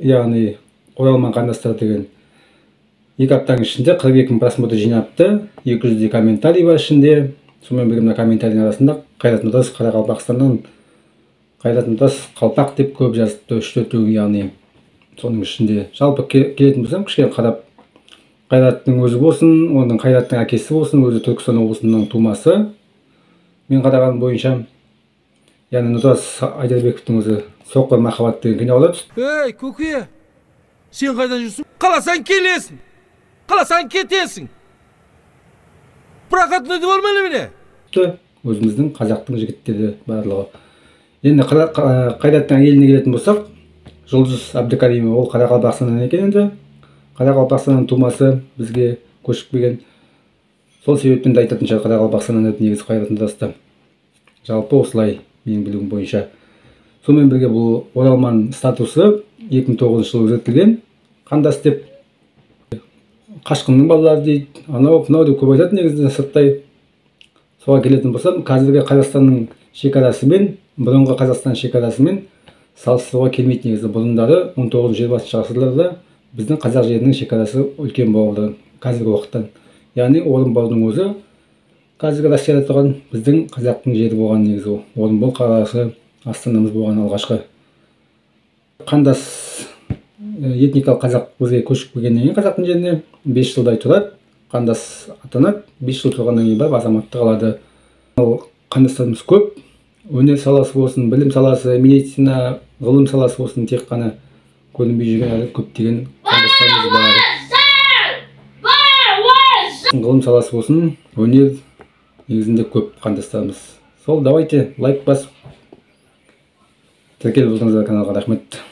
Яғни оралман қандастар деген 2 аптаның ішінде 42 мың просмотр жинапты, 200-дей комментарий бар ішінде. Сонымен бірге мына комментарийдің арасында «Қайрат Нұртас Қарақалпақстаннан, Қайрат Нұртас қалпақ» деп көп жазыпты, үш төртеуі. Яғни соның ішінде жалпы келетін болсам, кішкене қарап, Қайраттың өзі болсын, оның Қайраттың әкесі болсын, өзі Түркістан облысының тумасы мен қарағаным бойынша. Яғни Нұртас Айдарбековтің өзі «Соқыр махаббат» деген киноға түсті. Ей, көке, сен қайда жүрсің? Қаласаң келесің, қаласаң кетесің. Проходной бар ма немене? Өзіміздің қазақтың жігіттері барлығы. Енді Қайраттың әйеліне келетін болсақ, Жұлдыз Әбдікаримова, ол Қарақалпақстаннан екен. Енді Қарақалпақстанның тумасы, бізге көшіп келген. Сол себептен де айтатын шығар Қарақалпақстаннан деп негізі Қайрат Нұртасты. Жалпы осылай менің білуім бойынша. Сонымен бірге бұл оралман статусы 2009 жылы өзгертілген. Қандас деп, қашқынның балалары дейді, анау мынау деп көп айтады негізі сырттай. Соған келетін болсам, қазіргі Қазақстанның шекарасымен бұрынғы Қазақстан шекарасымен салыстыруға келмейді негізі. Бұрындары 19-20 ғасырларда біздің қазақ жерінің шекарасы үлкен болды қазіргі уақыттан. Яғни Орынбордың өзі, қазіргі Россияда тұрған, біздің қазақтың жері болған негізі. Орынбор қаласы астанамыз болған. Алғашқы қандас, этникалық қазақ бізге көшіп келгеннен кейін қазақтың жеріне 5 жылдай тұрады, қандас атанады. 5 жыл тұрғаннан кейін барып азаматтық алады. Ал қандастарымыз көп, өнер саласы болсын, білім саласы, медицина, ғылым саласы болсын, тек қана көрінбей жүрген әлі көптеген қандастарымыз бар. Ғылым саласы болсын, өнер, негізінде көп қандастарымыз. Сол, давайте, лайк басып, тіркеліп отырыңыздар каналға. Рахмет.